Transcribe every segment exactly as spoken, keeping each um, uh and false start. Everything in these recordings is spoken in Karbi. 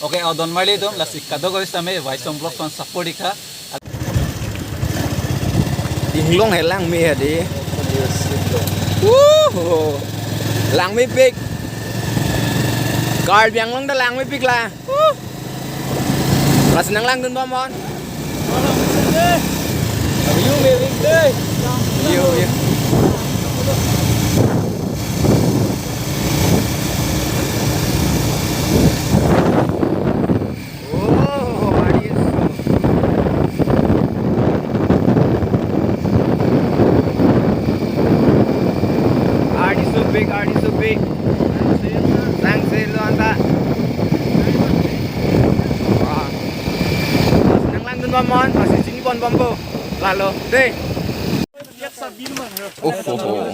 Okay, oh, don marli atum, lasi kadokave sitame Waisong Vlogs pen support ikha. Inglong he langme hadi. Wuh! Langmepik. Karbi Anglong ta langmepik la. Wuh! Lasi nanglangdun bomnon. View me weekday. View, view. Oh, ardi so. Ardi sopik, ardi sopik. Langselo anta. Wah. Nanglangdun bomnon, lasi chinipon bompo. Lalo, dei. Oh, oh, oh.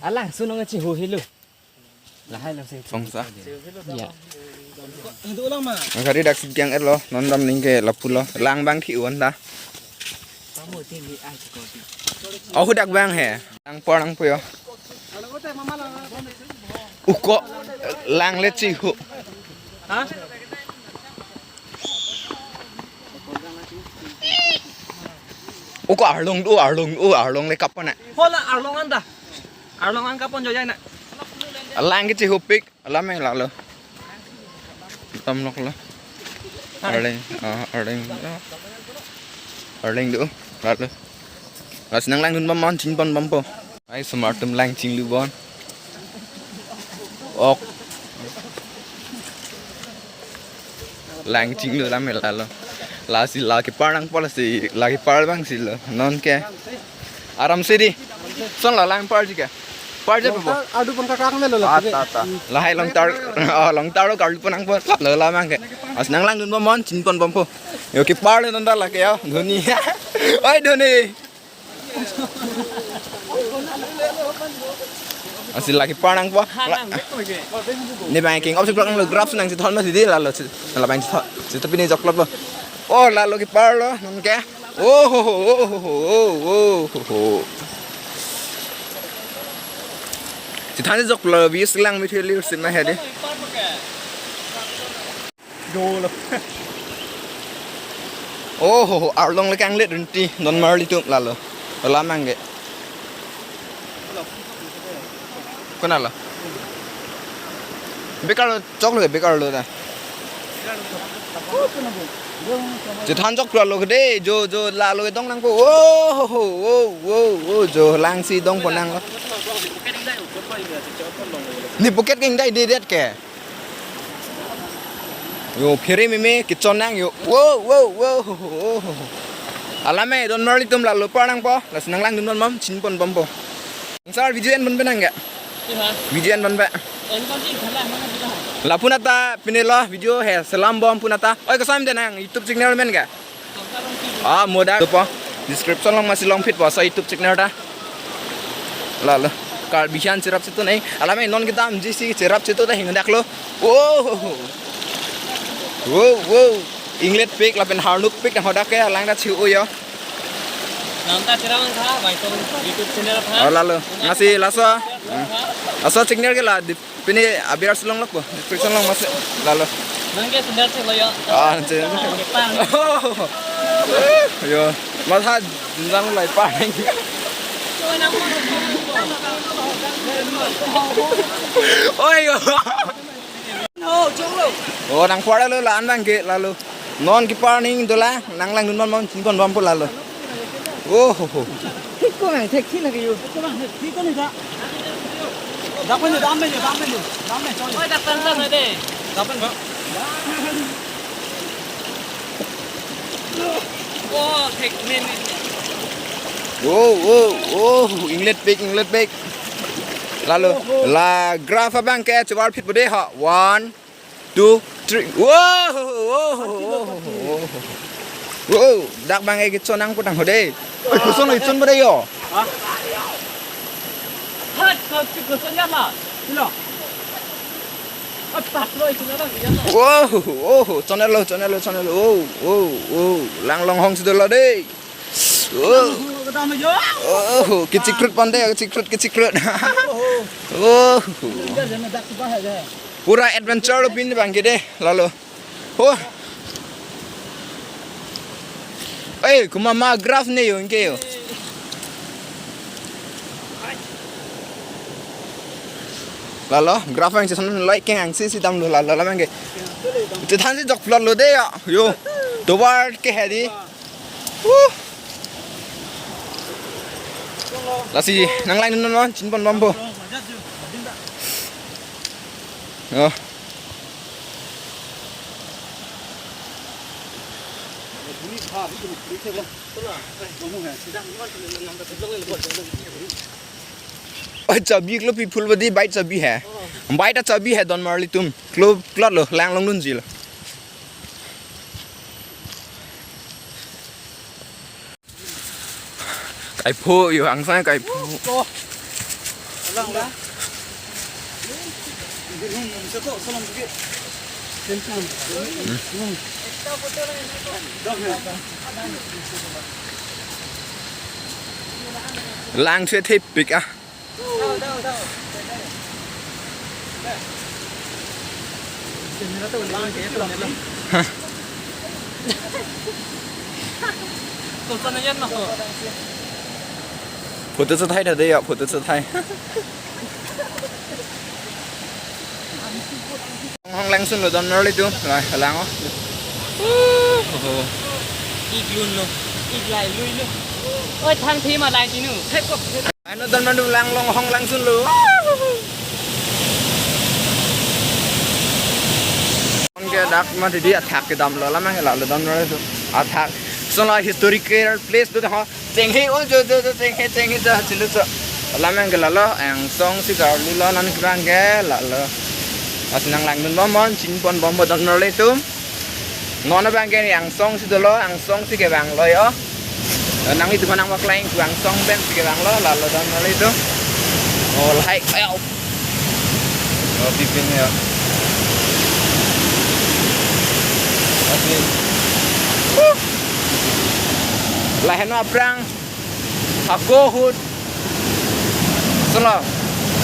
Alang sunong chihu helo. Lahai lo se. Songsa. Ya. Gari dak si kiang-etlo, non dam ningke lapulo. Lang abang thi-un ta. Oh, dak abang he. Lang por nangpo yo. Uko lang le chihu. Ha? Uko arlong do, arlong, oh, arlong le kapon na. Hola arlong anta. Arlong an kapon joyai na. Lang ke chihupik, alam e lalo. Tam lok lo. Arleng, ah, arleng. Arleng do, lalo. Lasi nanglangdun bomnon, chinipon bompo. Ai, osomar atum lang chinglu bon. Ok. Lang chinglu alam e lalo. Lasi la kepar nangpo, lasi la kepar abang si lo. Non ke. Aram si dei. Son la lang parji ke. Parji po. Longtar, adu pon kakang le lo la. Ah, ta, ta. Lahai longtar. Oh, longtar lo karlu pon nangpo. Lo la mang ke. Lasi nanglangdun bomnon, chinipon bompo. Yo kepar le non ta lake yo. Dhoni. Oi, Dhoni. Lasi la kepar nangpo. La-, ne bang king op si plak nanglo, grab si nangchethon ma si dei lalo si, la bang chethon. Si tapi ne jok plot lo. Oh, lalo kepar lo, non ke. Oh, ho, ho, oh, ho, ho, oh, oh, ho, ho. Chethan jok lo, bis lang mi theli si ma he dei. Dolo. Oh, ho, ho, arlong le kanglet rinti, don marli atum lalo. La mang ke. Konat lo? Bekar lo, choklo, bekar lo ta. Chethan choklo ke dei, jo, jo, lalo dong nangpo. Oh, ho, ho, oh, oh, oh, jo, lang si dongpon nanglo. Ne pocket ke ingdai dei det ke. Yo, phere meme, kechon nang yo. Wo, wo, wo, ho, ho, ho, ho. Alam e, don marli atum lalo par nangpo. Lasi nanglangdun bomnon, chinipon bompo. Sir, video en bompe nang ke? Iya. Video en bompe. En bompe, thala, mana thala. Lapu nata, pine lo, video he, selam bom pu nata. Oi, kosam de nang, YouTube channel amen ke? Ah, modak po. Description along masi longphit po, so YouTube channel ta. Lalo. Karbi an cherap chetu nai. Alam e non kedamji si cherap chetu ta hingdak lo. Oh. Wo, wo. Inglet pik lapen harnuk pik nang hodak ke lang ta chiu yo. Nang ta cherap tha, Waisong YouTube channel tha. Oh, lalo. Ngasi laso. Hmm. Laso channel ke la di Pini abir arsi longlok po, description along masi lalo. Nang ke sundar si loyo. Ah, anche. Kita. Yo, matha jinjang lai pa. Oi yo. No, chunglo. Oh, nang pora lo la-an abang ke lalo. Non kepar ning dolang, nanglangdun bomnon, chinipon bompo lalo. Oh, ho, ho. Thik ko nang thik thik lagi yo. Ko nang thik thik ko nang thik. Dak pen, dak pen, dak pen, dak pen, sorry. Oi, dak pen, dak pen dei. Dak pen, bro. Oh, thik, min, min. Oh, oh, oh, inglet pik, inglet pik. Lalo, la graph abang ke chevar phit po dei ha. One, two, three. Wow, wow, wow, wow. Wow, dak abang ke chon nangpo tang ho dei. Oi, koson lo chon po dei yo. Ha? Hat, kau tu koson ya ma. Ilo. Apa lo itu na bang ya ma. Wow, wow, chon lo, chon lo, chon lo. Wow, wow, wow. Lang longhong si dolo dei. Wow. Kedam yo. Oh, kechikrut pon dei, kechikrut, kechikrut. Oh. Oh. Dia dia nak dak tu bahaya. Pura adventure lo pini abangke de, lalo. Oh. Eh, komat ma graph ne yo, anke yo. Lalo, graph ang cheson like keng angsi si damlo lalo, lalo abangke. Chethan si jok plot lo de ya. Yo. Tovar ke hedi. Huh. Lasi nanglang non non chinpon bompo. Oh. Oh, chabi klo pi phul badi bike chabi hai. Bike ta chabi hai don marli atum. Klo plot lo lang long dun jil. Kaipho yo angsong kaipho. Lang se thepik ah. Photo chethai tha de ya, photo chethai. Hong langsun lo don marli atum. Lai, lang o. Oho. Ik lun lo. Ik lai lui lo. Oi, thang thi ma lai tinu. Ano don marli atum lang long hong langsun lo. Anke dak ma didi athak kedam lo lam ang lalo don marli atum. Athak. Sona historical place do ha. Chenghe o jo jo jo chenghe chenghe jo chilo jo. Lam abangke lalo angsong si karlu lo non abangke lalo. Lasi nanglang dun bom non chinpon bompo don marli atum. Non abangke ne angsong si dolo angsong si kevang lo yo. Nangli atum nangpaklang angsong pen si kevang lo lalo don marli atum. Oh lahai ayo. Oh pipin ya. Lasi. Huh. Laheno aphrang. Hako ahut. Solo.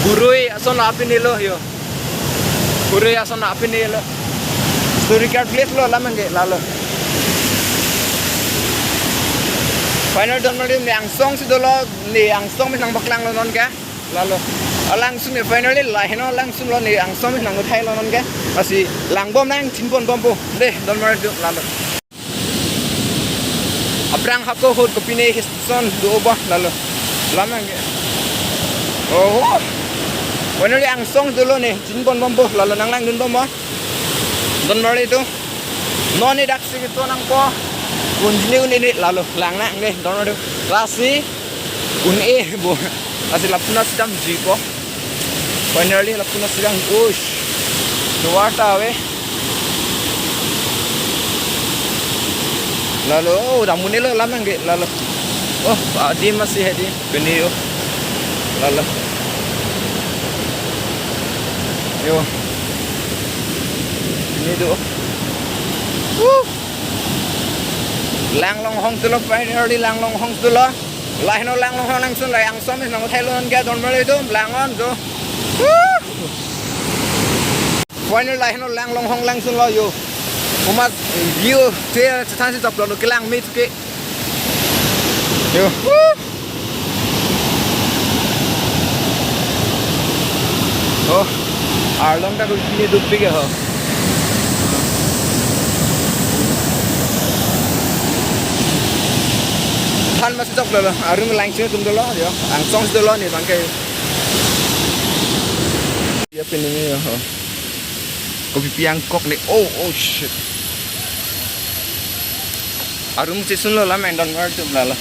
Burui solo apini lo yo. Burui solo apini lo. Historical place lo lam abangke lalo. Final don marli ne angsong si dolo ne angsong pen nangpaklang lo non ke. Lalo. Alangsun ne finally laheno alangsun lo ne angsong pen nangthai lo non ke. Lasi lang bom nang chinpon bompo. De don marli atum lalo. Aphrang hako ahut kopine hison do ba lalo. Lam abangke. Oh. Finally angsong dolo ne chinpon bompo lalo nanglang dun bompo. Don marli atum. Non ne dak si keto nangpo. Kunjini un ini lalo lang nang de don marli atum. Lasi un-e bo. Lasi lapu nasi damji po. Finally lapu nasi dam. Ush. Tovar ta ave. Lalo, oh, dam un-e lo lam abangke lalo. Oh, adim masi hedi. Pini yo. Lalo. Yo. Pini do. Woo. Lang long hong tulo, finally lang long hong tulo. Laheno lang long hong langsun lai angsong pen nangthai lo non ke don marli atum lang on jo. Woo. Final laheno lang long hong langsun lo yo. Komat view te chethan si chop lo kelang mit ke. Yo. Oh, arlong ta ko kini dupik ho. Than masi chok lo, arum lang chini atum dolo yo. Angsong si dolo ne abangke. Ya pini yo ho. Kopi piang kok ne. Oh, oh shit. Arum chesun lo lam ang don marli atum lalo.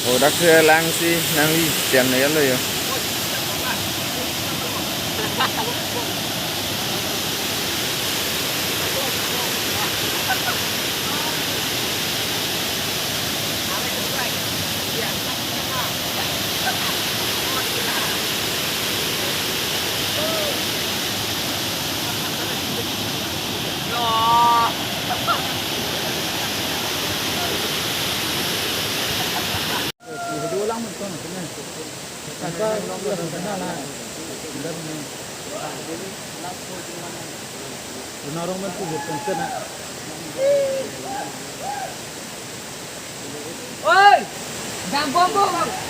Oh, dak ke lang si nangli tiam na yalo yo. Lunarong man tu je pensen na. Oi! Dam bom bom!